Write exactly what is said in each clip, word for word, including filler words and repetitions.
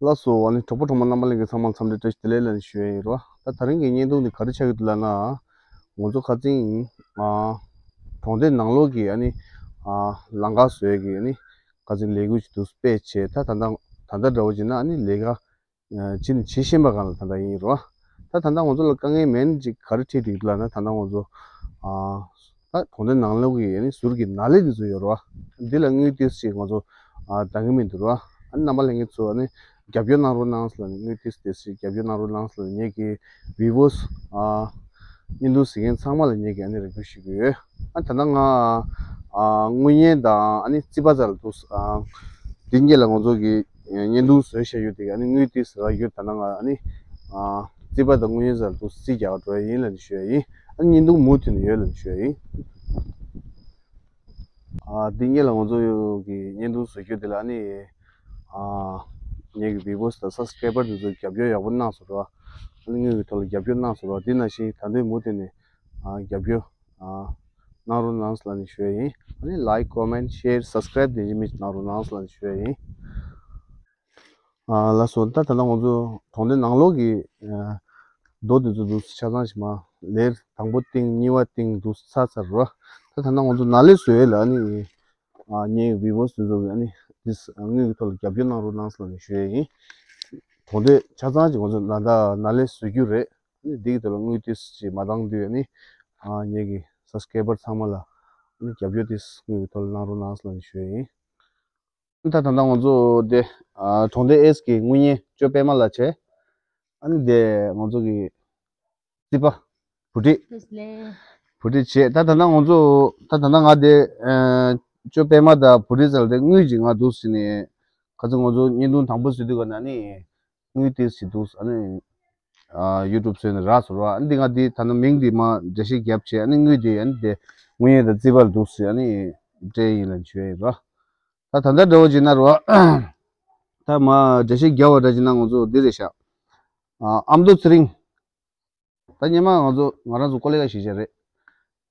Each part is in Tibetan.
ལགས་སོ། ཨ་ནི་གྲོགས་པོ་གྲོགས་མོ་རྣམ་པ་ལྷན་རྒྱས་ཚང་མ་འཚམས་འདྲི་བཀྲ་ཤིས་བདེ་ལེགས་ལ་ཞུ་ཡ་ཡིན་རོ། ད་ད་རིང་གི་བརྙན་ཐུང་འདི་ག་རེ་ཆགས་ཀྱི་འདུག་ལབ་ན། ང་ཚོ་ཁ་སང་ཨ་གྲོང་སྡེ་ནང་ལོགས་ཀྱི་ཨ་ནི་ཨ་ལམ་ཁ་བཟོ་ཡ་གི་ཨ་ནི་ཁ་སང་ལས་འགུལ་ཞིག་འདུག་སྤེལ་བྱས། ད་ད་ལྟ་ད་ལྟ་འདྲ་བོ་བྱས་ན་ཨ་ནི་ལས་ཀ་ཨ་བྱེད་ནི་བྱེད་བཞིན་པ་སྒང་ལ་ད་ལྟ་ཡིན་རོ། ད་ད་ལྟ་ང་ཚོ་ལ་དཀའ་ངལ་མེད་ཅིག་ག་རེ་འཕྲད་འདུག་ལབ་ན། ད་ལྟ་ང་ཚོ་ཨ་ད་གྲོང་སྡེ་ནང་ལོགས་ཀྱི་ཨ་ནི་ཟུར་གྱི་ནཱ་ལེནྡྲ་ཚོ་ཡོད་རོ། འདི་ལ་དངུལ་ཏོག་ཙམ་ང་ཚོ་ཨ་འདང་གི་མི་འདུག་རོ། ཨ་ནི་རྣམ་པ་ལྷན་རྒྱས་ཚོ་ཨ་ནི་རྒྱབ་སྐྱོར་གནང་རོགས་གནང་ཟེར་ལབ་ནས། དངུལ་ཏོག་ཙམ་ཏོག་ཙམ་རྒྱབ་སྐྱོར་གནང་རོགས་གནང་ཟེར་ལབ་ནས། ངེད་ཀྱི་བི་ཝར་སི་ཨ་བརྙན་ཐུང་གཟིགས་མཁན་ཚང་མ་ལ་ངེད་ཀྱི་ཨ་ནི་རེ་སྐུལ་ཞུ་གི་ཡོད། ཨ་ད་ལྟ་ང་ཨ་དངུལ་གཉེར་དང་ཨ་ནི་རྩིས་པ་ཚོ་ལ་འདུག་ཨ་འདི་སྔོན་ལ་ང་ཚོ་གི་བརྙན་ཐུང་བཟོས་བཞག་ཡོད་དེ་གི་ཨ་ནི་དངུལ་ཏོག་ཙམ་རག་ཡོད། ད་ལྟ་ང་ཨ་ནི་ཨ་རྩིས་པ་དང་དངུལ་གཉེར་ཚོ་ལ་འདུག་རྩིས་རྒྱག་འགྲོ་ཡ་ཡིན་ལབ་ནས་ཞུ་ཡ་ཡིན། ཨ་ནི་བརྙན་ཐུང་མུ་མཐུད་ནས་ཡོད་ལབ་ནས་ཞུ་ཡ་ཡིན། ཨ་འདི་སྔོན་ལ་ང་ཚོ་གི་བརྙན་ཐུང་བཟོ་རྒྱུ་དེ་ལ་ཨ་ནི་ཨ་ངེད་ཀྱི་བི་ཝར་སི་དང་སབ་སི་ཀེ་རེ་བར་དེ་ཚོ་རྒྱབ་སྐྱོར་ཡག་པོ་གནང་སོང་རོ། ཨ་ནི་དངུལ་གྱི་ཐོག་ལ་རྒྱབ་སྐྱོར་གནང་སོང་རོ། དེ་ནང་བཞིན་ད་དུང་མུ་མཐུད་ནས་ཨ་རྒྱབ་སྐྱོར་ཨ་གནང་རོགས་གནང་ཟེར་ལབ་ནས་ཞུ་ཡ་ཡིན། ཨ་ནི་ལའིཀ་ཀོ་མེན་ཤེར་སབ་སི་ཀེ་རེ་བ་དེ་བཞིན་མི་གནང་རོགས་གནང་ཟེར་ལབ་ནས་ཞུ་ཡ་ཡིན། ཨ་ལགས་སོ། ད་ད་ལྟ་ང་ཚོ་གྲོང་སྡེ་ནང་ལོགས་ཀྱི་ཨ་རྡོ་དེ་ཚོ་འདུག་ཆ་ཚང་ཞིག་མ་ལེར་དང་པོ་བཏིང་གཉིས་པ་བཏིང་འདུག་ཚར་ཚར་རོ། ད་ད་ལྟ་ང་ཚོ་ནཱ་ལེནྡྲ་བཟོ་ཡས་ལ་ཨ་ནི་ཨ་ངེད་བི་ཝར་སི་དེ་ཚོ་གི་ཨ་ནི་དེ་དངུལ་གྱི་ཐོག་ལ་རྒྱབ་སྐྱོར་གནང་རོགས་གནང་ཟེར་ལབ་ནས་ཞུ་ཡས་ཡིན། གྲོང་སྡེ་ཆ་ཚང་ཞིག་ང་ཚོ་ད་ལྟ་ནཱ་ལེནྡྲ་བཟོ་རྒྱུ་རེད། ཨ་ནི་འདི་གི་ཐོག་ལ་དངུལ་ཏོག་ཙམ་མ་འདང་དུས་ཨ་ནི་ཨ་ངེད་ཀྱི་སབ་སི་ཀེ་རེ་བར་ཚང་མ་ལ་ཨ་ནི་རྒྱབ་སྐྱོར་ཏོག་ཙམ་དངུལ་གྱི་ཐོག་ལ་གནང་རོགས་གནང་ཟེར་ལབ་ནས་ཞུ་ཡས་ཡིན། ད་ད་ལྟ་ང་ཚོ་དེ་ཨ་གྲོང་སྡེ་ཨེས་ཀྱི་དངུལ་གཉེར་ཅོ་པད་མ་ལགས་བྱས། ཨ་ནི་དེ་ང་ཚོ་གི་རྩིས་པ་བུ་ཁྲིད། བུ་ཁྲིད་བྱས། ད་ད་ལྟ་ང་ཚོ་ད་ད་ལྟ་ང་དེ་ཨ་ཅོ་པད་མ་དང་བུ་ཁྲིད་ཚོ་ལ་དེ་དངུལ་གྱི་ང་འདུག་ཟེར་ནས། ཁ་སང་ང་ཚོ་བརྙན་ཐུང་དང་པོ་བཟོ་དུས་ག་ནས་ཨ་ནི་དངུལ་ཏོག་ཙམ་འདུག་ཨ་ནི་ཨ་ཡུ་ཊུབ་བཟོས་ནས་རག་སོང་རོ། ཨ་ནི་འདི་ང་འདི་ད་ནི་མིང་འདི་མ་འགྲེལ་བཤད་བརྒྱབ་བྱས། ཨ་ནི་དངུལ་འདི་ཨ་ནི་དེ་དངུལ་གཉེར་དང་རྩིས་པ་ལ་འདུག་ཟེར་ཨ་ནི་སྤྲད་ཡིན་ལབ་ཞུ་ཡ་ཡིན་རོ། ད་ད་ལྟ་འདྲ་བོ་བྱས་ན་རོ། ད་མ་འགྲེལ་བཤད་བརྒྱབ་པ་འདྲ་བྱས་ན་ང་ཚོ་འདི་རེད་ཤག་ཨ་ཨ་མདོ་ཚེ་རིང་། ད་སྔོན་མ་ང་ཚོ་ང་རང་ཚོ་ཀོ་ལི་གྷལ་གཞིས་ཆགས་རེད།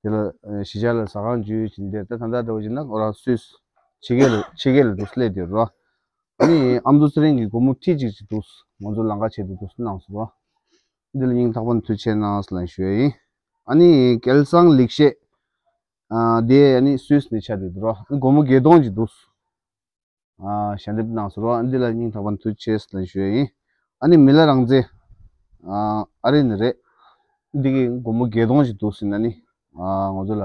དེ་ལ་ཨ་གཞིས་ཆགས་ལ་ཟ་ཁང་བརྒྱུད་ཕྱིན་བསྡད། ད་ད་ལྟ་འདྲ་བོ་བྱས་ན་ཁོ་རང་སུད་སི་ཕྱི་རྒྱལ་ལ་ཕྱི་རྒྱལ་ལ་འདུག་སླེབས་བསྡད་རོ། ཨ་ནི་ཨ་མདོ་ཚེ་རིང་གི་སྒོར་མོ་ཁྲི་གཅིག་ཅིག་འདུག་ང་ཚོ་ལམ་ཁ་ཆེད་དུ་འདུག་གནང་སོང་རོ། འདི་ལ་སྙིང་ཐག་པ་ནས་ཐུགས་རྗེ་ཆེ་གནང་ཟེར་ལབ་ཞུ་ཡ་ཡིན། ཨ་ནི་སྐལ་བཟང་ལེགས་བཤད། ཨ་དེ་ཨ་ནི་སུད་སི་ནས་ཆ་དེ་འདུག་རོ། སྒོར་མོ་བརྒྱད་སྟོང་ཅིག་འདུག་ཨ་ཞལ་འདེབས་གནང་སོང་རོ། ཨ་འདི་ལ་སྙིང་ཐག་པ་ནས་ཐུགས་རྗེ་ཆེ་ཟེར་ལབ་ཞུ་ཡ་ཡིན། ཨ་ནི་མི་ལ་རང་བཙན། ཨ་ཨ་རི་ནས་རེད། འདི་གི་སྒོར་མོ་བརྒྱད་སྟོང་ཞིག་འདུག་ཟེར་ནས་ཨ་ནི་ཨ་ང་ཚོ་ལ་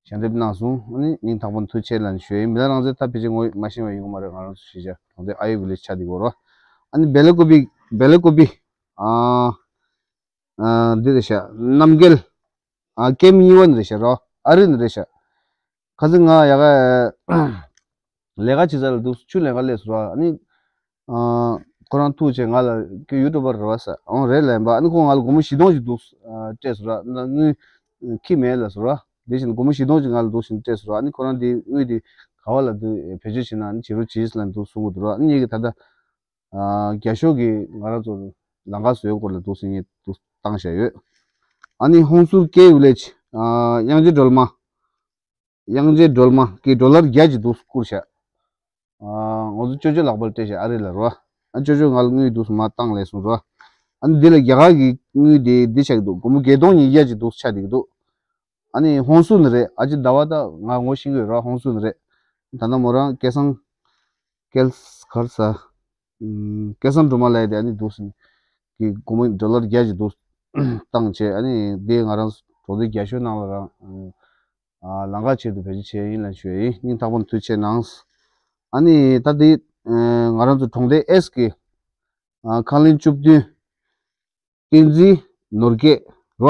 ཞལ་འདེབས་གནང་སོང་། ཨ་ནི་སྙིང་ཐག་པ་ནས་ཐུགས་རྗེ་ཆེ་ལབ་ནས་ཞུ་ཡ་ཡིན། མི་ལ་རང་བཙན་ད་ཕལ་ཆེར་ངོ་མ་ཤེས་པ་ཡོང་གི་མ་རེད། ང་རང་ཚོ་གཞིས་ཆགས་གྲོང་སྡེ་ཨ་ཡེ་ཝི་ལེཇ་ཆ་དེ་གོ་རོ། ཨ་ནི་སྦེ་ལ་ཀོ་པི་སྦེ་ལ་ཀོ་པི་ཨ་ཨ་འདི་རེད་ཤག་རྣམ་རྒྱལ། ཨ་ཀེམ་གཉིས་པ་ནས་རེད་ཤག་རོ། ཨ་རི་ནས་རེད་ཤག་ཁ་སང་ང་ཡ་ག་ལས་ཀ་བྱེད་ས་ལ་འདུག་ཆུ་ལེན་ག་སླེབས་སོང་ར། ཨ་ནི་ཨ་ཁོ་རང་ཐུག་བྱས་ང་ལ་ཁྱོད་ཡུ་ཊུབ་པར་རེད་པ་ཟེར། འོང་རེད་ལབ་པ། ཨ་ནི་ཁོ་ང་ལ་སྒོར་མོ་བཞི་སྟོང་ཞིག་འདུག་ཨ་སྤྲད་སོང་ར། ཨ་ནི་དངུལ་ཁྱི་མེད་ལབ་སོང་ར། དེ་བཞིན་སྒོར་མོ་བཞི་སྟོང་ཞིག་ང་ལ་འདུག་བཞིན་སྤྲད་སོང་ར། ཨ་ནི་ཁོ་རང་དེ་དངུལ་དེ་ག་བ་ལ་འདུག་བེད་སྤྱོད་བྱེད་ན་ཨ་ནི་བྱེད་རོགས་བྱེད་ལབ་འདུག་གསུང་གི་འདུག་ར། ཨ་ནི་ངེད་ཀྱི་ད་ལྟ་ཨ་རྒྱ་ཤོག་གི་ང་རང་ཚོ་ལམ་ཁ་བཟོའི་སྐོར་ལ་འདུག་ཟེར་ངས་འདུག་བཏང་བཞག་ཡོད། ཨ་ནི་ཧོང་སུར་ཀེ་ཝི་ལེཇ་ཨ་དབྱངས་ཅན་སྒྲོལ་མ། དབྱངས་ཅན་སྒྲོལ་མ་གིས་ཌོ་ལར་བརྒྱ་ཅིག་འདུག་བསྐུར་བཞག་ཨ་ང་ཚོ་ཅོ་ཅོ་ལག་པར་སྤྲད་བཞག་ཨ་རི་ལ་རོ། ཨ་ཅོ་ཅོ་ང་ལ་དངུལ་འདུག་མ་བཏང་ལབ་སོང་རོ། ཨ་ནི་འདི་ལ་རྒྱ་གར་གྱི་དངུལ་དེ་འདི་ཆགས་ཀྱི་འདུག་སྒོར་མོ་བརྒྱད་སྟོང་ཉིས་བརྒྱ་ཅིག་འདུག་ཆགས་བསྡད་ཀྱི་འདུག་ཨ་ནི་ཧོང་སུར་ནས་རེད། ཨ་ཅེ་ཟླ་བ་ད་ང་ངོ་ཤེས་ཀྱི་ཡོད་ར། ཧོང་སུར་ནས་རེད། ད་ལྟ་མོ་རང་སྐལ་བཟང་སྐལ་གར་ས། ཨུམ་སྐལ་བཟང་སྒྲོལ་མ་ལགས་དེ་ཨ་ནི་འདུག་ཟིན་གྱི་སྒོར་མོ་ཌོ་ལར་བརྒྱ་ཅིག་འདུག་བཏང་བྱས། ཨ་ནི་དེ་ང་རང་གྲོང་སྡེ་རྒྱ་ཤོག་ནང་ལ་རང་ཨ་ལམ་ཁ་ཆེད་དུ་བེད་སྤྱོད་བྱས་ཡིན་ལབ་ཞུ་ཡ་ཡིན། སྙིང་ཐག་པ་ནས་ཐུགས་རྗེ་ཆེ་གནང་། ཨ་ནི་ད་དེ་ཨ་ང་རང་ཚོ་གྲོང་སྡེ་ཨེས་ཀྱི་ཨ་ཁང་ལེན་བཅུ་བདུན། བསྟན་འཛིན་ནོར་རྒྱས་རེད་པ།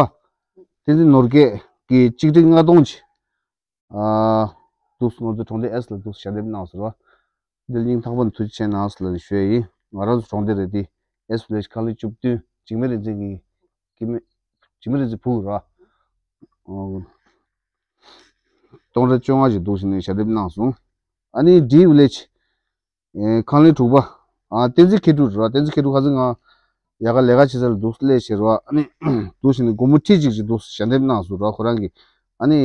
བསྟན་འཛིན་ནོར་རྒྱས་ཀྱིས་ཆིག་ཁྲི་ལྔ་སྟོང་ཅིག་ཨ་འདུག་ང་ཚོ་གྲོང་སྡེ་ཨེས་ལ་འདུག་ཞལ་འདེབས་གནང་སོང་རེད་པ། འདི་ལ་སྙིང་ཐག་པ་ནས་ཐུགས་རྗེ་ཆེ་གནང་ཟེར་ལབ་ནས་ཞུ་ཡ་ཡིན། ང་རང་ཚོ་གྲོང་སྡེ་རེད་དེ། ཨེས་བི་ལེཇ་ཁང་ལེན་བཅུ་བདུན། འཇིགས་མེད་རིག་འཛིན་གྱི་སྐྱེ་དམན། འཇིགས་མེད་རིག་འཛིན་བུ་རེད་པ། ཨོ། སྟོང་ཕྲག་བཅོ་ལྔ་ཅིག་འདུག་ཟེར་ནས་ཞལ་འདེབས་གནང་སོང་། ཨ་ནི་ཌི་ཝི་ལེཇ། ཨེ་ཁང་ལེན་དྲུག་པ། ཨ་བསྟན་འཛིན་མཁས་གྲུབ་རེད་པ། བསྟན་འཛིན་མཁས་གྲུབ་ཁ་སང་ང་ཡ་ག་ལས་ཀ་བྱེད་ས་ལ་འདུག་སླེབས་བྱས་རེད་པ། ཨ་ནི་འདུག་བྱས་ནས་སྒོར་མོ་ཁྲི་གཅིག་ཅིག་འདུག་ཞལ་འདེབས་གནང་སོང་རེད་པ། ཁོ་རང་གིས། ཨ་ནི་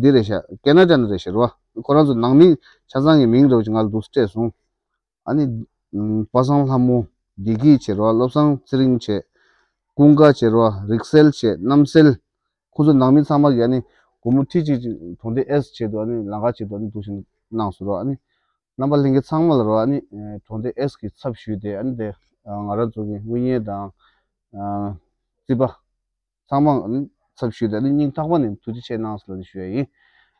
འདི་རེད་ཤག་ཀེ་ན་ཌ་ནས་རེད་ཤག་རེད་པ། ཁོ་རང་ཚོ་ནང་མི་ཆ་ཚང་གི་མིང་འདྲ་བོ་ཅིག་ང་ལ་འདུག་སྤྲད་སོང་། ཨ་ནི་ ཨམ། པ་སངས་ལྷ་མོ། བདེ་སྐྱིད་བྱས་རེད་བ། བློ་བཟང་ཚེ་རིང་བྱས། ཀུན་དགའ་བྱས་རེད་བ། རིག་གསལ་བྱས། རྣམ་གསལ། ཁོ་ཚོ་ནང་མི་ཚང་མ་གིས་ཨ་ནི་སྒོར་མོ་ཁྲི་གཅིག་གྲོང་སྡེ་ཨེས་ཆེད་དུ། ཨ་ནི་ལམ་ཁ་ཆེད་དུ། ཨ་ནི་འདུག་བཞིན་གནང་སོང་རེད་བ། ཨ་ནི་རྣམ་པ་ལྷན་རྒྱས་ཚང་མ་ལ་རེད་བ། ཨ་ནི་གྲོང་སྡེ་ཨེས་གི་ཚབ་ཞུས་ཏེ། ཨ་ནི་དེ་ང་རང་ཚོ་གི་དངུལ་གཉེར་དང་། ཨ། རྩིས་པ་ཚང་མ་ཨ་ནི་ཚབ་ཞུས་ཏེ། ཨ་ནི་སྙིང་ཐག་པ་ནས་ཐུགས་རྗེ་ཆེ་གནང་ཟེར་ལབ་ནས་ཞུ་ཡ་ཡིན།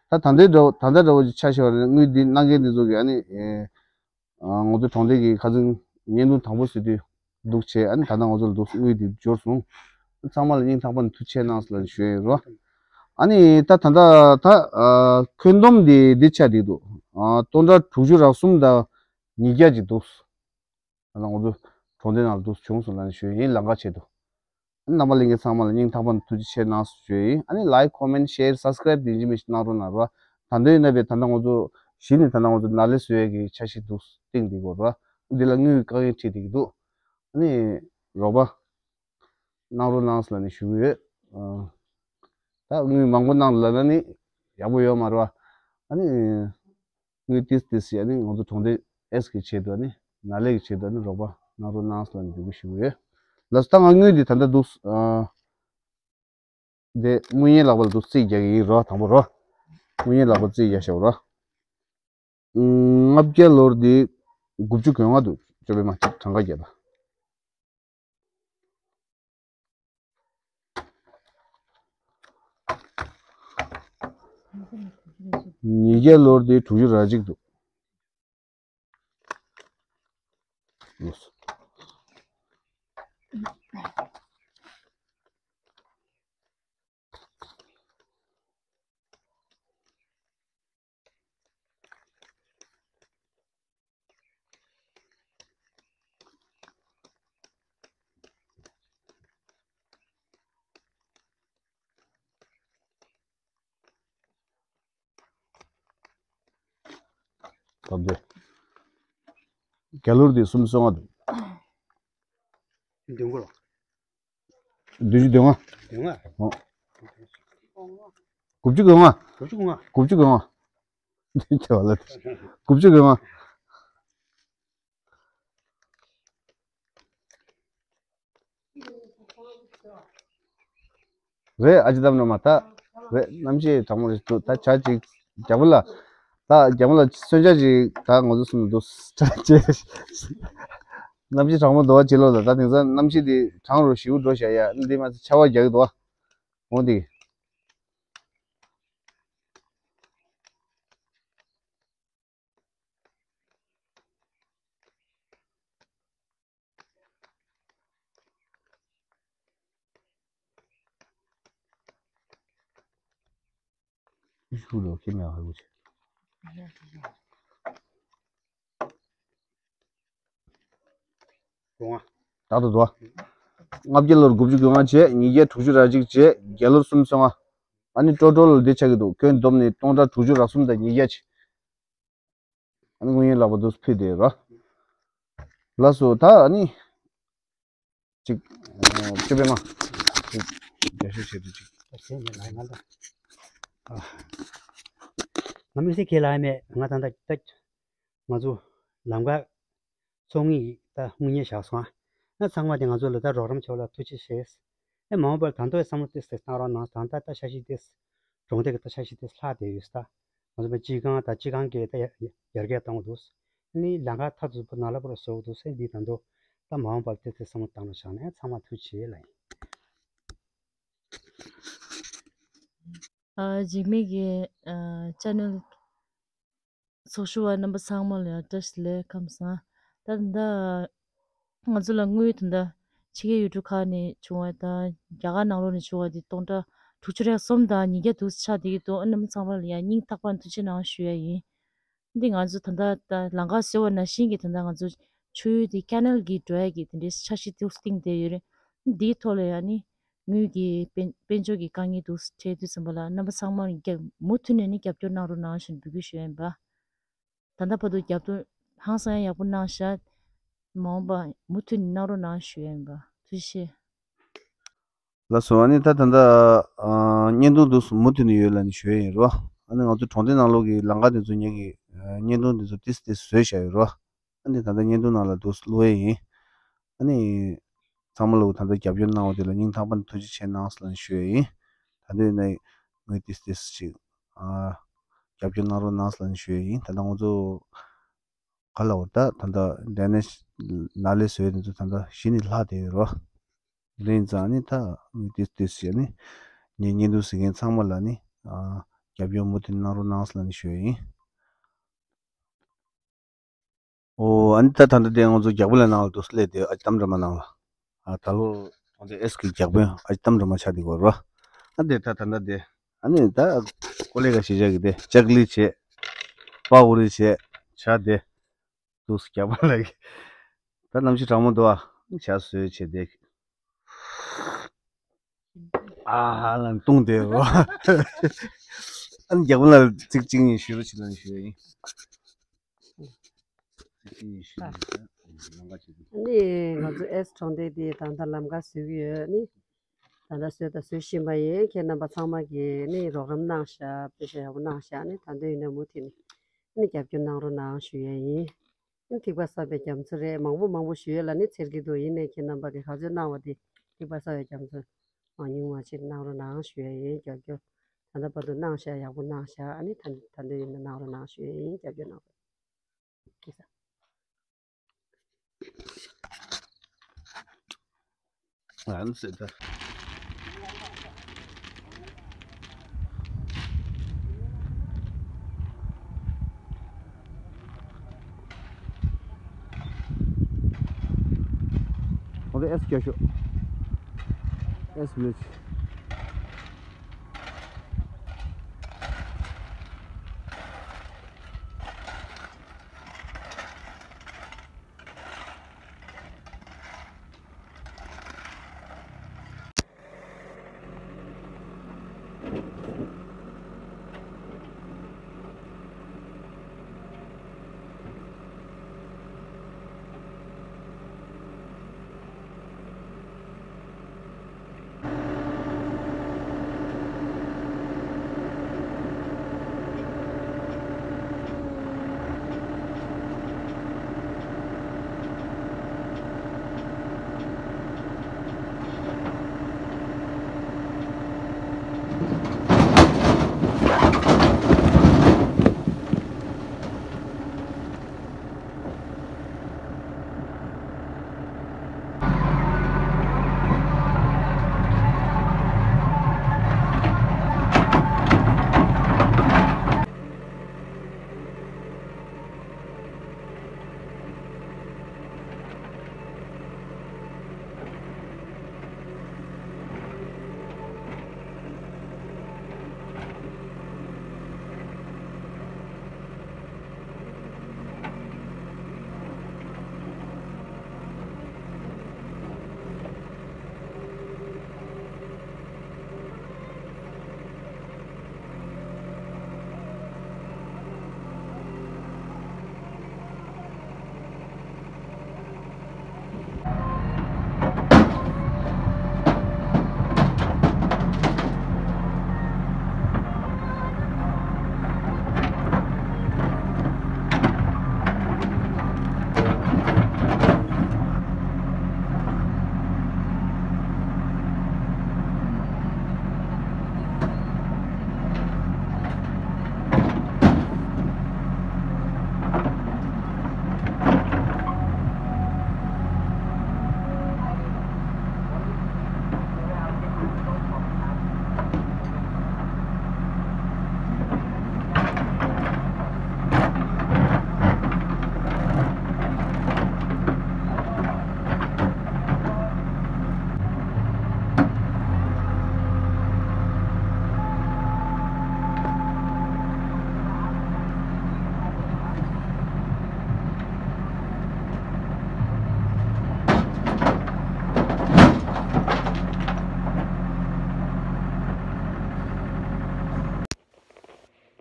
ད་ད་ལྟའི་འདྲ་བོ། ད་ལྟ་འདྲ་བོ་ཅིག་ཆ་བཞག་པ་ཡིན་ན། དངུལ་འདི་གནང་མཁན་འདི་ཚོ་གིས་ཨ་ནི། ཨ། ང་ཚོ་གྲོང་སྡེ་གི་ཁ་སང་བརྙན་ཐུང་དང་པོ་བཟོས་དུས་འདུག་བྱས། ཨ་ནི་ད་ལྟ་ང་ཚོ་ལ་འདུག་དངུལ་འདི་འབྱོར་སོང་། ཚང་མ་ལ་སྙིང་ཐག་པ་ནས་ཐུགས་རྗེ་ཆེ་གནང་ཟེར་ལབ་ནས་ཞུ་ཡ་ཡིན་རོ། ཨ་ནི་ད་ད་ལྟ་ད། ཨ། ཁྱོན་བསྡོམས་འདི་འདི་ཆགས་བསྡད་འདུག་ཨ། སྟོང་ཕྲག་དྲུག་ཅུ་རེ་གསུམ་དང་ཉིས་བརྒྱ་ཅིག་འདུག་ད་ལྟ་ང་ཚོ་གྲོང་སྡེ་ནང་ལ་འདུག་བྱུང་སོང་ལབ་ནས་ཞུ་ཡ་ཡིན། ལམ་ཁ་ཆེད་དུ། རྣམ་པ་ལྷན་རྒྱས་ཚང་མ་ལ་སྙིང་ཐག་པ་ནས་ཐུགས་རྗེ་ཆེ་གནང་ཞུ་ཡ་ཡིན། ཨ་ནི་ལའིཀ་ཀོ་མེན་ཤེར་སབ་སི་ཀ་རེབ་དེ་ཡིན་གཅིག་མིན་གཅིག་གནང་རོགས་གནང་རོགས། ད་དུང་ཡིན་ན་བས་ད་ལྟ་ང་ཚོ་གཞི་ནས་ད་ལྟ་ང་ཚོ་ནཱ་ལས་བཟོ་ཡས་ཀྱི་འཆར་གཞི་འདུག་སྟེང་འདི་གོ་རོགས། འདི་ལ་དངུལ་དཀའ་ངལ་འཕྲད་བསྡད་ཀྱི་འདུག་ཨ་ནི་རོགས་པ་གནང་རོགས་གནང་ཟེར་ལབ་ནས་ཞུ་གི་ཡོད། ཨ། ད་དངུལ་མང་པོ་གནང་ལབ་ན་ནི་ཡག་པོ་ཡོད་མ་རེད་བ། ཨ་ནི། དངུལ་ཏིས་ཏིས་ཞིག་ཨ་ནི་ང་ཚོ་གྲོང་སྡེ་ཨེས་གི་ཆེད་དུ། ཨ་ནི་ནཱ་ལས་ཀྱི་ཆེད་དུ། ཨ་ནི་རོགས་པ་གནང་རོགས་གནང་ཟེར་ལབ་ནས་འབོད་སྐུལ་ཞུ་གི་ཡོད། ལགས་སོ། ད་ང་དངུལ་འདི་ད་ལྟ་འདུག་ཨ། འདི་དངུལ་གཉེར་ལག་པ་ལ་འདུག་རྩིས་རྒྱག་གི་ཡིན་རོ། དང་པོ་རོ། དངུལ་གཉེར་ལག་པ་རྩིས་རྒྱག་བཞག་རོ། ཨུམ། ལྔ་བརྒྱ་ལོར་འདི་དགུ་བཅུ་གོ་ལྔ་འདུག་ཅོ་པེ་མ་གཅིག་གྲངས་ཀ་བརྒྱབ་པ། ཉིས་བརྒྱ་ལོར་དེ་དྲུག་ཅུ་རེ་གཅིག་འདུག་ད་འདི་རྒྱ་ལོར་དེ་སུམ་ཅུ་སོ་ལྔ་འདུག་བདུན་དགུ་ལ། བདུན་ཅུ་དོན་ལྔ། དོན་ལྔ། ཨོ། དགུ་བཅུ་གོ་ལྔ། དགུ་བཅུ་གོ་ལྔ། དགུ་བཅུ་གོ་ལྔ། དེ་བ་ལ། དགུ་བཅུ་གོ་ལྔ། རེད། ཨ་ཅེ་དམ་ན་མ་ད། རེད། གནམ་གཤིས་གྲང་མོ་རེད་འདུག་ད་ཇ་ཅིག་རྒྱལ་པོ་ལ། ད་རྒྱལ་པོ་ལ་མཚོན་ཆ་ཅིག་ད་ང་ཚོ་གསུམ་འདུག་ཇ་ཅེ། གནམ་གཤིས་གྲང་མོ་འདུག་བ། ཕྱི་ལོགས་ལ། ད་དེང་སང་གནམ་གཤིས་དེ་གྲང་རུ་ཞེ་པོ་འགྲོ་བཞག་ཡ། འདི་མ་ཚད་ཆར་པ་རྒྱག་གི་འདུག་བ། འོ་འདི། ཤུ་ལོ་ཁྱི་མེད་ཧ་གོ་ཆེ། གོ་ལྔ། ད་དུ་དོ། ལྔ་བརྒྱ་ལོར་དགུ་བཅུ་གོ་ལྔ་བྱས། ཉིས་བརྒྱ་དྲུག་ཅུ་རེ་གཅིག་བྱས། རྒྱ་ལོར་སུམ་ཅུ་སོ་ལྔ། ཨ་ནི་ཊོ་ཊལ་འདི་ཆགས་ཀྱི་འདུག་ཁྱོན་བསྡོམས་ནས་སྟོང་ཕྲག་དྲུག་ཅུ་རེ་གསུམ་དང་ཉིས་བརྒྱ་བྱས། ཨ་ནི་དངུལ་གཉེར་ལག་པ་འདུག་ཕུད་དེ་རོ། ལགས་སོ། ད་ཨ་ནི། ཅིག་ཅོ་པེ་མ། ཅིག་རྒྱ་ཤོད་བྱེད་དུ་ཅིག་བྱེད་མེད་ལ་ང་ལ། ཨ། ང་མི་སེ་ཁེ་ལ་མེད། ང་ད་ད་ད་ང་ཚོ་ལམ་ཁ་ཚོང་ངི་ད་དངུལ་གཉེར་བཞག་སོང་ཨ། ཚང་མ་དེ་ང་ཚོ་ལ་ད་རོགས་རམ་བྱས་པ་ལ་ཐུགས་རྗེ་ཆེ། ཨེ་མ་འོངས་པར་ད་དུང་བསམ་བློ་ཏོག་ཙམ་བཏང་རོགས་གནང་། ད་ལྟ་ད་འཆར་གཞི་དེ། གྲོང་སྡེ་གི་ད་འཆར་གཞི་དེ་ལྷག་བསྡད་ཡོད་ས། ང་ཚོ་པའི་སྤྱི་ཁང་དང་སྤྱི་ཁང་གི་ད་ཡར་ཡར་རྒྱས་གཏོང་དགོས་འདུག་ཨ་ནི་ལམ་ཁ་ཐག་རིང་པོ་ནང་ལ་པོ་ར་བཟོ་དགོས་འདུག་ཟེར། འདི་ད་དུང་ད་མ་འོངས་པར་ཏོག་ཙམ་བསམ་བློ་བཏང་རོགས་བྱས་ནས། ཚང་མ་ཐུགས་རྗེ་ཆེ་ལ་ཡིན། ཨ། འཇིགས་མེད་ཀྱི་ཨ་ཅེ་ནལ་ཚོགས་ཞུགས་པ་རྣམ་པ་ཚང་མ་ལ་ཡང་བཀྲ་ཤིས་བདེ་ལེགས། ཁམས་བཟང་། ད་ད་ང་ཚོ་ལ་དངུལ་ད་ད་ཕྱི་རྒྱལ་ཡུལ་གྲུ་ཁག་ནས་བྱུང་བ་དང་རྒྱ་གར་ནང་ལོགས་ནས་བྱུང་བ་དེ་སྟོང་ཕྲག་དྲུག་ཅུ་རེ་གསུམ་དང་ཉིས་བརྒྱ་འདུག་ཆགས་བསྡད་ཀྱི་འདུག་ཨ། རྣམ་པ་ཚང་མ་ལ་ཡང་སྙིང་ཐག་པ་ནས་ཐུགས་རྗེ་གནང་ཞུ་ཡ་ཡིན། འདི་ང་ཚོ་ད་ལྟ་ད་ལམ་ཁ་བཟོས་པ་ནང་བཞིན་གྱི་ད་ལྟ་ང་ཚོ་ཆུ་ཡུར་དེ་ཀེ་ནལ་གྱི་འགྲོ་ཡ་གི་དེ་འདྲའི་འཆར་གཞི་འདུག་བཏིང་བསྡད་ཡོད་རེད། འདིའི་ཐོག་ལ་ཡང་ནི་དངུལ་གྱི་དཔལ་དཔལ་འབྱོར་གྱི་དཀའ་ངལ་འདུག་འཕྲད་དུས་ཙམ་པ་ལ་རྣམ་པ་ཚང་མ་རྒྱབ་མུ་མཐུད་ནས་ནི་རྒྱབ་སྐྱོར་གནང་རོགས་གནང་ཞེས་འབོད་སྐུལ་ཞུ་ཡ་ཡིན་པ། ད་ལྟ་བར་དུ་རྒྱབ་སྐྱོར་ཧང་སང་ཡག་པོ་གནང་ཤག་མ་འོངས་པ་མུ་མཐུད་ནས་གནང་རོགས་གནང་ཞུ་ཡ་ཡིན་པ། ཐུགས་རྗེ་ཆེ། ལགས་སོ། ཨ་ནི་ད་ད་ལྟ་ཨ་བརྙན་ཐུང་འདུག་མུ་མཐུད་ནས་ཡོད་ལབ་ནས་ཞུ་ཡ་ཡིན་རོ། ཨ་ནི་ང་ཚོ་གྲོང་སྡེ་ནང་ལོགས་ཀྱི་ལམ་ཁ་དེ་ཚོ་ངེད་ཀྱིས་ཨ་བརྙན་ཐུང་དེ་ཚོ་ཏིས་ཏིས་བཟོས་བཞག་ཡོད་རོ། ཨ་ནི་ད་ལྟ་བརྙན་ཐུང་ནང་ལ་འདུག་སེ་བླུག་ཡས་ཡིན། ཨ་ནི་ཚང་མ་ལ་ད་ལྟ་རྒྱབ་སྐྱོར་གནང་བ་དེ་ལ་སྙིང་ཐག་པ་ནས་ཐུགས་རྗེ་ཆེ་གནང་ཟེར་ལབ་ནས་ཞུ་ཡས་ཡིན། ད་ལྟ་ཡིན་ན་ངས་ཏིས་ཏིས་ཅིག་ཨ་རྒྱབ་སྐྱོར་གནང་རོགས་གནང་ཟེར་ལབ་ནས་ཞུ་ཡས་ཡིན། ད་ལྟ་ང་ཚོ་ག་ལ་བར་ད་ད་ལྟ་འདི་ནས་ནཱ་ལས་བཟོས་དེ་ཚོ་ད་ལྟ་གཞི་ནས་ལྷག་བསྡད་ཡོད་རེད་བ། ལེན་ཙང་ནི་ད་ངས་ཏིས་ཏིས་བྱས་ནི་ངའི་བརྙན་ཐུང་གཟིགས་མཁན་ཚང་མ་ལ་ནི་ཨ་རྒྱབ་སྐྱོར་མུ་མཐུད་གནང་རོགས་གནང་ཟེར་ལབ་ནས་ཞུ་ཡས་ཡིན། ཨོ་ཨ་ནི་ད་ད་ལྟ་དེ་ང་ཚོ་རྒྱག་པོ་ལ་ནང་ལ་འདུག་སླེབས་དེ་ཨ་ཅི་གཏམ་འདྲ་མ་གནང་ལ། ཨ་ད་ལོ་ང་ཚོ་ཨེས་ཀྱི་རྒྱག་པོ་ཨ་ཅི་གཏམ་འདྲ་མ་ཆགས་དེ་གོ་རོ། ཨ་དེ་ད་ད་ལྟ་དེ་ཨ་ནི་ད་ཀོ་ལེ་ག་ཤེས་བྱ་གི་དེ་ལྕགས་ལི་བྱས། པ་འུ་རི་བྱས། བྱ་དེ། འདུག་སེ་རྒྱག་པ་ལ་གི། ད་གནམ་གཤིས་གྲང་མོ་འདུག་ཨ། བྱ་བཟོས་བྱས་དེ། ཨ་ཧ་ལ་བཏུང་དེ་རོ། ཨ་ནི་རྒྱག་པ་ལ་ཚིག་གཅིག་གཉིས་ཞུ་རོགས་བྱེད་ལ་ཞུ་ཡ་ཡིན། ཚིག་གཅིག་གཉིས་ཞུ་རོགས་བྱེད་ལ་ལམ་ཁ་བྱེད་དུ། ནི་ང་ཚོ་ཨེས་གྲོང་སྡེ་འདི་ད་ལྟ་ལམ་ཁ་བཟོ་གི་ཡོད་ནི། ད་ལྟ་བཟོས་དང་བཟོ་བཞིན་པ་ཡིན། ཁྱེད་རྣམ་པ་ཚང་མ་གིས་ནི་རོགས་རམ་གནང་ཤག་པེ་ཤ་ཡག་པོ་གནང་ཤག་ནི་ད་འདོད་ཡིན་ན་མུ་མཐུད་ནས་ནི་རྒྱབ་སྐྱོར་གནང་རོགས་གནང་ཞུ་ཡ་ཡིན། ནི་ཐིགས་པ་བསགས་པའི་རྒྱ་མཚོ་རེད། མང་པོ་མང་པོ་ཞུ་ཡས་ལ་ནི་འཚེར་གྱི་འདུག་ཡིན་ནའི་ཁྱེད་རྣམ་པ་གིས་ག་ཚོད་གནང་བ་དེ་ཐིགས་པ་བསགས་པའི་རྒྱ་མཚོ་མང་ཉུང་མ་ཕྱེད་གནང་རོགས་གནང་ཞུ་ཡས་ཡིན། རྒྱབ་སྐྱོར་ད་ལྟ་བར་དུ་གནང་ཤག་ཡག་པོ་གནང་ཤག་ཨ་ནི་ད་ད་འདོད་ཡིན་ན་གནང་རོགས་གནང་ཞུ་ཡས་ཡིན། རྒྱབ་སྐྱོར་གནང་རོགས། ཁྱེད་ས། ཨ་ནི་ཟེར་ད། ང་ཚོ་ཨེས་རྒྱག་ཤོག་ཨེས་ཝི་ལེཇ།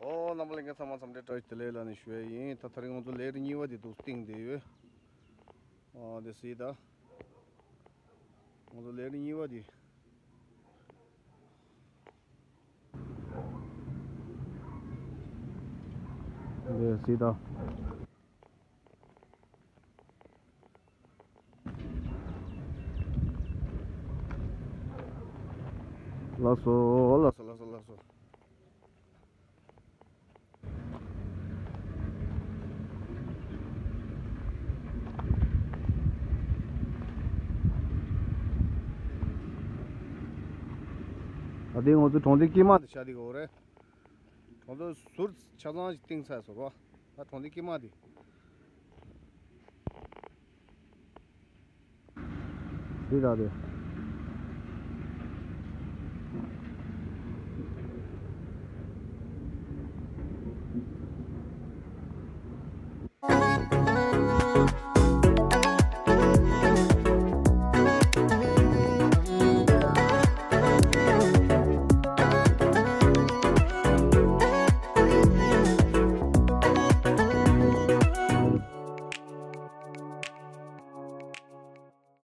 ཨོ་རྣམ་པ་ལྷན་རྒྱས་ཚང་མ་འཚམས་འདྲི་བཀྲ་ཤིས་བདེ་ལེགས་ལབ་ནས་ཞུ་ཡ་ཡིན། ད་ད་རིང་ང་ཚོ་ལེ་ཡར་གཉིས་པ་དེ་འདུག་སྟེང་བསྡད་ཡོད། ཨོ་དེ་གཟིགས་ད། ང་ཚོ་ལེ་ཡར་གཉིས་པ་དེ། དེ་གཟིགས་ད། ལགས་སོ་ལགས་སོ་ལགས་སོ་ལགས་སོ། ད་ལྟའི་ང་ཚོ་གྲོང་སྡེ་དཀྱིལ་མ་དེ་ཆགས་བསྡད་ཡོད་རེད། གྲོང་སྡེ་ཟུར་ཆ་ཚང་ཞིག་བཏིང་ཚར་སོང་རོ། ད་གྲོང་སྡེ་དཀྱིལ་མ་དེ། འདི་ད་དེ།